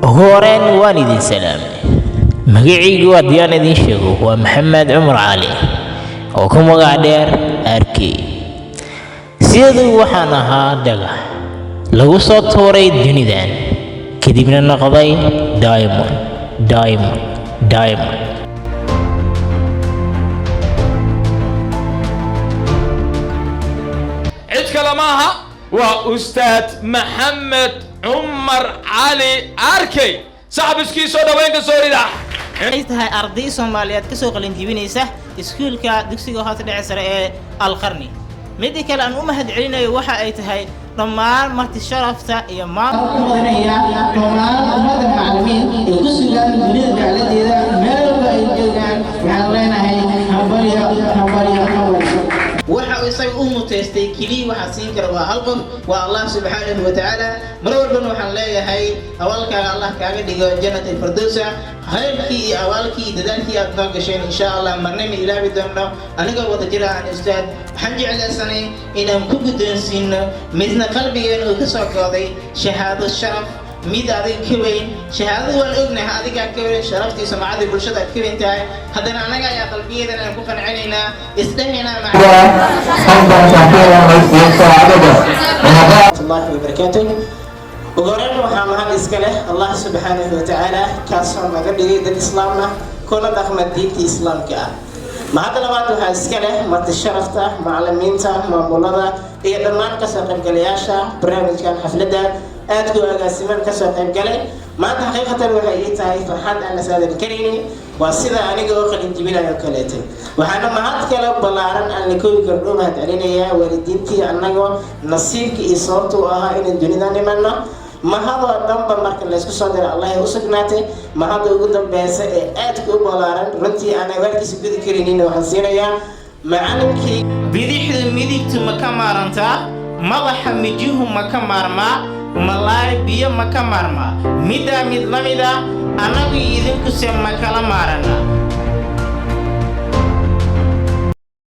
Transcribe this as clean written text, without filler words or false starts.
Ugu horeyn waan idin salaamay. Magacaygu haddii aan idiin sheego waa Maxamed Cumar Cali oo ku magac dheer Arkey. Siduu waxaan ahaa dhagax lagu soo tuuray dunidan, kadibna noqday diamond, diamond, diamond. Cid kale maaha, waa Ustaad Maxamed Cumar Cali Arkey. Saxbiskii soo dhaweyn ka soo rida. Ay tahay arday Soomaaliyeed kasoo qalinjibinaysa iskuulka dugsiga hoose dhexe sare ee Alqarni. Midda kale aan u mahad celinayo waxa ay tahay dhammaan marti sharafta iyo maanmudanaya dhammaan ummadda macallimiin ee ku sugan dunida dacladeeda meel walba ay joogaan. Waxaan leenahay hambalyo, hambalyo, hambalyo. Waxa uu isaga u muteystay keliya waxaa siin kara waa hal qof, waa Allah subxaanahu wa tacaala. Mar walbana waxaan leeyahay awaalkaaga Allah kaaga dhigo jannat alfirdowsa. Khayrkii iyo awaalkii iyo dadaalkii aad noo gasheen, insha Allah marna ma ilaabi doonno. Anigoo wada jira aan ustaad waxaan jeclaysanay inaan ku guddoonsiino midna qalbigeena uu ka soo gooday shahaado sharaf, mid adiga ka weyn. Shahaadadu waan ognahay adigaa ka weyn, sharaftii sumcadii bulshada aad ka weyn tahay. Haddana annaga ayaa qalbiyeedana aan ku qancinaynaa, isdhehaynaa Allahi wabarakaatuh. Ugu horeyn waxaa mahad iska leh Allah subxaanahu wa tacaala, kaasoo naga dhigay dad islaam ah kuna dhaqma diinta islaamka ah. Mahadda labaad waxaa iska leh marti sharafta, macallimiinta, maamulada iyo dhammaan kasoo qaybgalayaasha barnaamijkan xafladda aadku agaasiman kasoo qaybgalay maanta. Xaqiiqatan waxay ii tahay farxad aan la saadali karaynin, waa sida aniga oo qalin jibinayo kaleete. Waxaana mahad kale ballaaran aan la koobi karin u mahad celinayaa waalidiintii annagoo nasiibka iyo sababta u ahaa inaan dunida nimanno. Mahadoo dhanba marka laysku soo diro Allahay u sugnaatay. Mahadda ugu dambeysa ee aadka u ballaaran, runtii aan abaalkiisa gudi karaynin, waxaan siinayaa macalinkii. Bidixdu midigtu ma ka maarantaa? Madaxa mijuhu ma ka maarmaa? Malaay biyo ma ka maarmaa? Middaa mid la mid ah annagu idinkuse ma kala maarana?